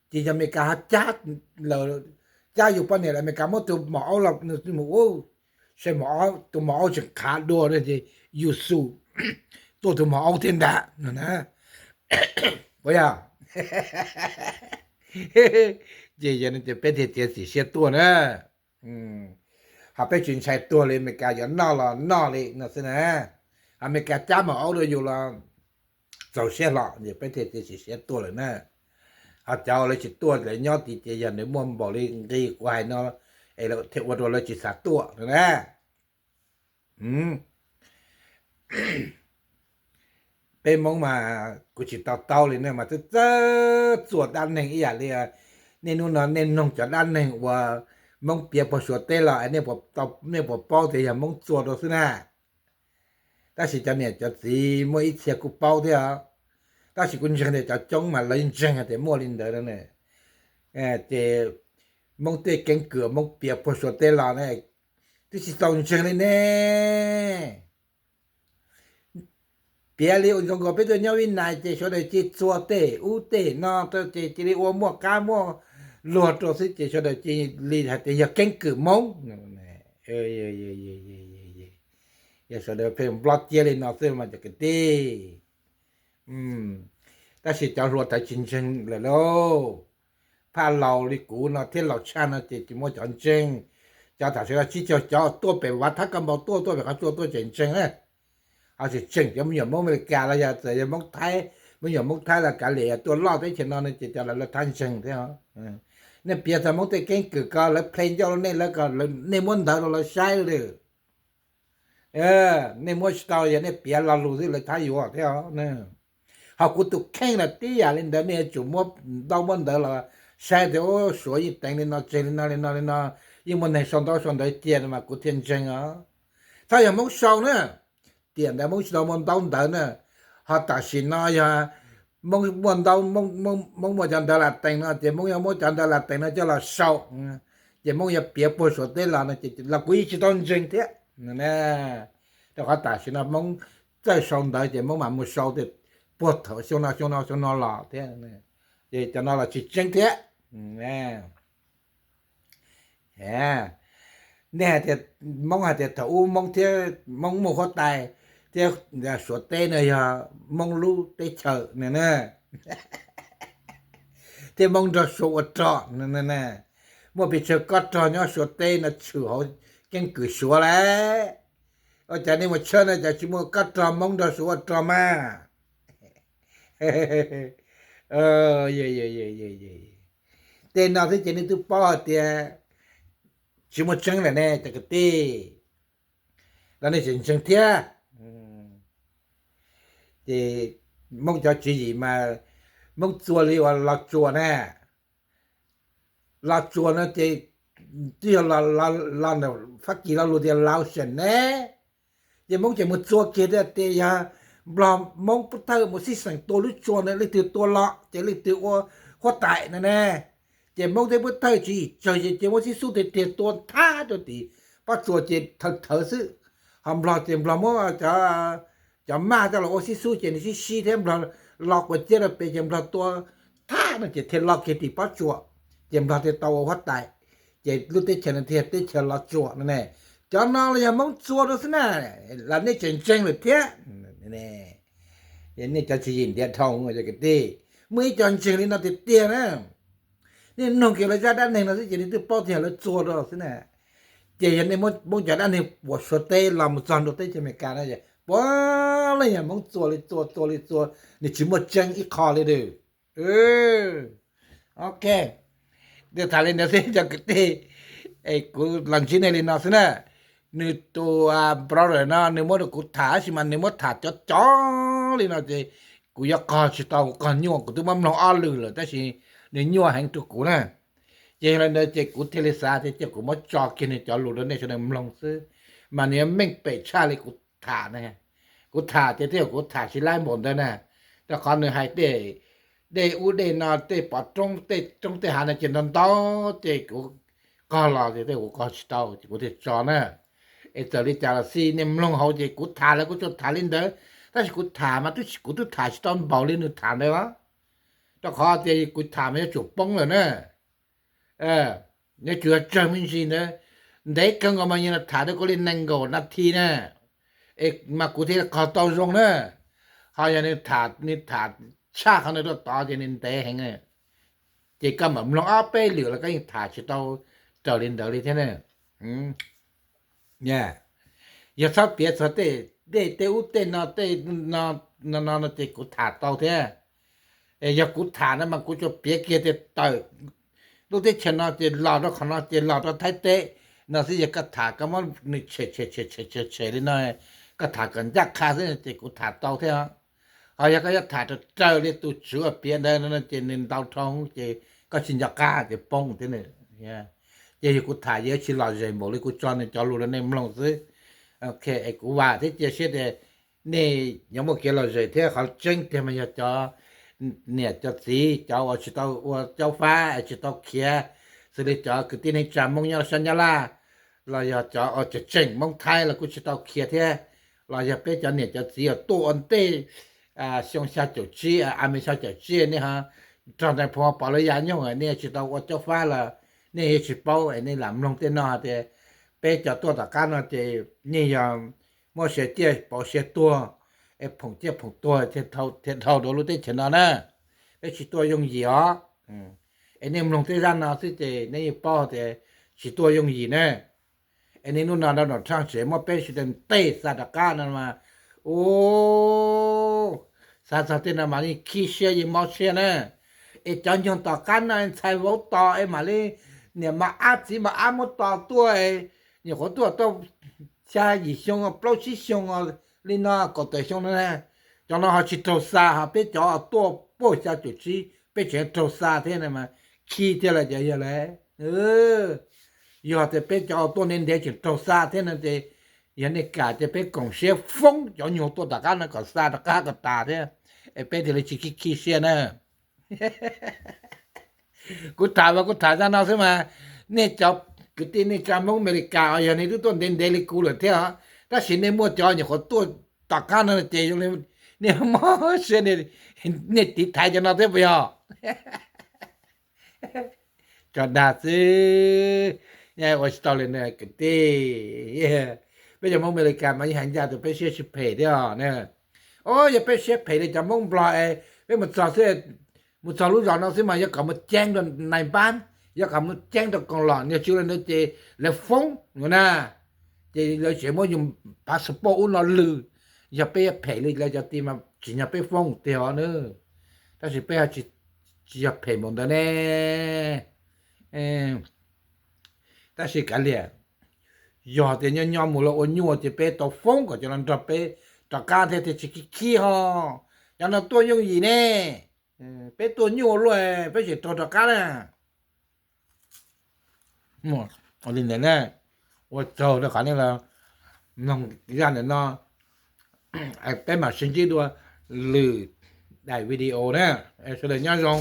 ces yog Amelikas ho cab, cab yus poj niam lawm Amelikas muab tus maum aub los, mus ua, saib maum aub, tus maum aub tseem qhav dua ces yus xum tuaj tus maum aub thiab ntag no na. Puas yog? Ces yog no ces peb thiaj txiav txim siab tuaj na. Ho peb tsis ntshai tuag li Amelikas yuav noj los noj li no xwb na. Ho Amelikas cab maum aub rau yus los txaus siab hlo ces peb thiaj txiav txim siab tuaj lawm na. Ho cov uas lawv tsis tuaj lawv nyob tid ces yog nws muaj npaum li nqi kuv hais no es thiaj ua rau lawv tsis xav tuaj no na. Peb Hmoob mas kuv tsis to taub li ne mas txawj txawj txuas dab neeg ib yam li niaj hnub no nej noog cov dab neeg uas Hmoob piav puag Suav teb los nej puas paub tias yog Hmoob txua rau xwb na. Tab sis cov niam cov txiv muaj ib txhia kuj paub thiab, tab sis kuv ntseeg tias cov coob mas lawv ntseeg hais tias muaj li ntawd no ne. Ces Hmoob tej keeb kwm Hmoob piav puag Suav teb los ne, twb tsis tau ntseeg li ne. Piav li ua zoo nkaus peb tuaj nyob Vib Nais ces sawv daws cia li txua tej ub tej no, ces cia li ua muaj qab muaj luag rau xwb ces sawv daws cia li hais tias yog keeb kwm Hmoob. Yog sawv daws pheej nplob ciab li no xwb mas cov kwv tij. Tab sis cov hluas txawm tsis ntseeg lawm lauj. Phaj laus li kuv no thiab laus tshaj no ces tsis muaj cov ntseeg. Cov tam sim no tsib caug cov tuaj pem Vav Thab Kab Npau tuaj, tuaj pem qhov tsua tuaj tseem ntseeg na. Ho tseem tseem cov me nyuam Hmoob Amelikas los yog txawm yog Hmoob Thaib, me nyuam Hmoob Thaib los kav liam tuaj loj teb chaws no no ces cov lawv lawv thab ntseeg thiab. Nej piav txog Hmoob tej keeb kwm ko lawv play ncauj rau nej, lawv ko nej muab ntawv rau lawv saib lawm. Nej muab tsis tau yog nej piav lo lus xwb lawv thab yuav thiab. Ho kuv tus kheej los tib yam li ntawd, nej yuav tsum muab ntaub muab ntawv los saib tias ub Suav yeej teev li no tseg li no li no li no, yeej muaj neeg sau ntaub sau ntawv cia no mas kuv thiaj ntseeg os. Txhob yog Hmoob sau na, tiam ntawd Hmoob tsis tau muaj ntaub ntawv na. Ho tam sim no yog Hmoob muaj ntaub, Hmoob muaj cov ntawv Latees no ces Hmoob yuav muab cov ntawv Latees no coj los sau, ces Hmoob yuav piav puag Suav teb los no ces los kuv yeej tsis tau ntseeg thiab. Rau qhov tam sim no Hmoob txawj sau ntawv ces Hmoob mam mus sau tias puag thaum xyoo no xyoo no xyoo no los thiab, ces cov no los tsis tseeb thiab. Nej hais tias, Hmoob hais tias thaum ub Hmoob thiab Hmoob muaj huab tais thiab Suav teb no yog Hmoob lub teb chaws no na, thiab Hmoob nrog Suav ua rog no, muaj pes tsawg kob rog nyob Suav teb no tshwm hauv keeb kwm Suav lawm. Ua cas nej mus tshawb no cas tsis muaj kob rog Hmoob nrog Suav ua rog mas? Tej no xwb ces nej twb paub hais tias tsis muaj tseeb lawm ne cov kwv tij, los nej tseem ntseeg thiab. Ces Hmoob cov tswv yim mas Hmoob txua li uas Los Tsuas na. Los Tsuas no ces twb yog Fab Kis lo lus tias Laos Shem ne, ces Hmoob ces mus txua kiag tias yog Nplog Hmoob Pub Thawj mus xib xeem tua lub tsua no leej twg tua los ces leej twg ua huab tais no ne. Ces Hmoob thiab Pub Thawj tswv yim tsawg ces muab xib xub tiag tiag tua thab rau tim pob tsuas ces thawv thawv xwb. Ho Nplog ces Nplog muab cov maj coj los ua xib xub ces nws sib sib thiab Nplog los quas ciab rau pem ces Nplog tua thab no ces thiaj los kiag tim pob tsuas, ces Nplog thiaj tau ua huab tais, ces lub teb chaws no thiaj teb chaws Los Tsuas no ne. Cov no los yog Hmoob txua rau xwb na, los nej tseem ntseeg lawm thiab. Nej cov tswv yim ntiav dhau cov kwv tij, muaj ib co ntseeg li no tiag tiag na. Nej mloog kiag lawv zaj dab neeg no xwb ces nej twb paub tias lawv txua rau xwb na. Ces yog nej muab cov dab neeg puas Suav teb los mus txog ntua teb chaws Amelikas no, puav leej yog Hmoob txua li txua txua li txua, nws tsis muaj tseeb ib qho li lawm. Ok, tham li ntawd xwb cov kwv tij, kuv los ntsib nej li no xwb na. Nws tus brother no nws muab rau kuv tham tab sis mas nws muab tham cov cov li no ces kuv yuav qog tsis tau, kuv qog nyuaj, kuv twb muab mloog ob lwm lawm tab sis nws nyuaj heev rau kuv na. Ces yog li ntawd ces kuv thiaj li xav tias cia kuv muab tso kiag nws cov lus rau nej sawv daws mloog xwb, mas nws yuav meej pem tshaj li kuv tham ne. Kuv tham ces twb yog kuv tham tsis laib npaum ntawd na, rau qhov nws hais tej dej ub dej no, tej pov roob tej roob tej hav no ces ntau ntau, ces kuv qog los ces tej kuv qog tsis tau ces kuv thiaj tso na. Es txawm li cas los xij nej mloog hauv ces kuv tham los kuv tsuas tham li ntawd, tab sis kuv tham mas kuv twb tham tsis tau npaum li nws tham ntawd os. Rau qhov tias kuv tham mas yuav tsum poob lawm na. Yuav tsum yog tsawg me ntsis ntawd, ntev kawg nkaus mas yog tham rau kuv li nees nkaum nas this na, es mas kuv thiaj qog tau zoo na. Ho yog nws tham, nws tham tshaj qhov ntawd rau tod ces nws ntev heev. Ces koj mam mloog ob peb lwm los koj yeej tham tsis tau raws li ntawd li thiab na. Yog thaum piav txog tej dej tej ub tej no, tej no no ces kuv tham tau thiab. Yog kuv tham no mas kuv tsuas piav kiag tias tawm lub teb chaws no ces los rau qhov no ces los rau Thaib teb no xwb, yog koj tham koj muab nws tshem tshem tshem tshem tshem li no, koj tham kom ncaj qha xwb ces kuv tham tau thiab. Ho yog koj yuav tham raws raws li tus tswv uas piav ntawd no ces nws ntau dhau ces koj tsis nco qab ces poob thiab. Ces yog kuv tham yuav tsis lom zem npaum li kuv tso nws cov lus rau nej mloog xwb. Ok, es kuv vam thiab cia siab tias nej yuav muaj kev lom zem thiab. Qhov tseeb tiag mas yog cov niam cov txiv, cov uas tsis tau ua caub fab es tsis tau khiav, xws li cov kwv tij neej tsa Hmoob nyob sab Nyab Laj, los yog cov uas tseem tseem Hmoob Thaib los kuj tsis tau khiav thiab, los yog peb cov niam cov txiv uas tuaj ua ntej xyoo xya caum tsib, a me xya caum tsib, nej ho raug nais phoo pov lawv ya nyoog, nej tsis tau ua caub fab los nej yeej tsis paub, nej lam mloog tej no tias peb cov tuaj tom qab no ces yeej yog muab siav ciaj pauv siav tuag, es phoom ciaj phoom tuag thiaj dhau rau lub teb chaws no na. Peb tsis tuaj yooj yim os. Es nej mloog tej zaj no xwb ces nej yeej paub tias tsis tuaj yooj yim na. Es nej hnub no Donald Trump tseem muab peb sawv daws ntej xa rov qab no mas, u, xav txog tej no mas yeej khib siab yeej mob siab na. Es cov nyoog tom qab no ntxhais vauv tos es mam li niam mas ab txiv mas ab muab tos tuaj, nyuam qhuav tuaj tau xya yim xyoo plaub tsib xyoo li no kaum tawm xyoo no, cov no ho tsis raug xa, ho peb cov tuaj puag xya caum tsib peb tseem raug xa thiab no mas khib thiab lawm cov yawg lawv. Yog tias peb cov tuaj ntev ntev tseem raug xa thiab no ces yog nej kam ces peb koom siab foob cov nyuag tuaj tom qab no kom xa rov qab kom tas thiab, es peb thiaj li tsis khib khib siab na. Kuv tham mas kuv tham zaj no xwb mas, nej cov kwv tij neej tsa Hmoob Amelikas os, yog nej twb tuaj ntev ntev li kuv lawm thiab os, tab sis nej muaj cov nyuam qhuav tuaj tom qab no ces zoo li nej mob siab, nej tiv thaiv cov no thiab puas yog? Tso dag xwb, ua tsis tau li na kwv tij. Peb cov Hmoob Amelikas mas yeej hais ncaj tias peb siab tsis phem thiab os. O, yog peb siab phem li cov Hmoob Nplog es peb mus txog xwb, mus txog lub zos no xwb mas yuav kom mus ceeb rau nais npab, yuav kom mus ceeb rau koom lom niag tsw li ntawd ces lawv foob no na. Ces lawv tseem muab yus passport ub no lwm. Yog peb yuav phem li lawv cov tid mas tsim nyog peb foob tiag os na. Tab sis peb tsis yog phem npaum ntawd ne. Tab sis kav liam, yog tias nyob nyob mus los ua nyuaj ces peb tau foob kom cov no nrog peb rov qab thiab thiaj tsis khib khib ho. Cov no tuaj yooj yim ne, peb tuaj nyuaj luaj peb tseem raug rov qab na. Li ntawd na, ua tsaug rau qhov nej los mloog zaj ntawm no, peb mam sib ntsib dua lwm daim video na, sawv daws nyob zoo.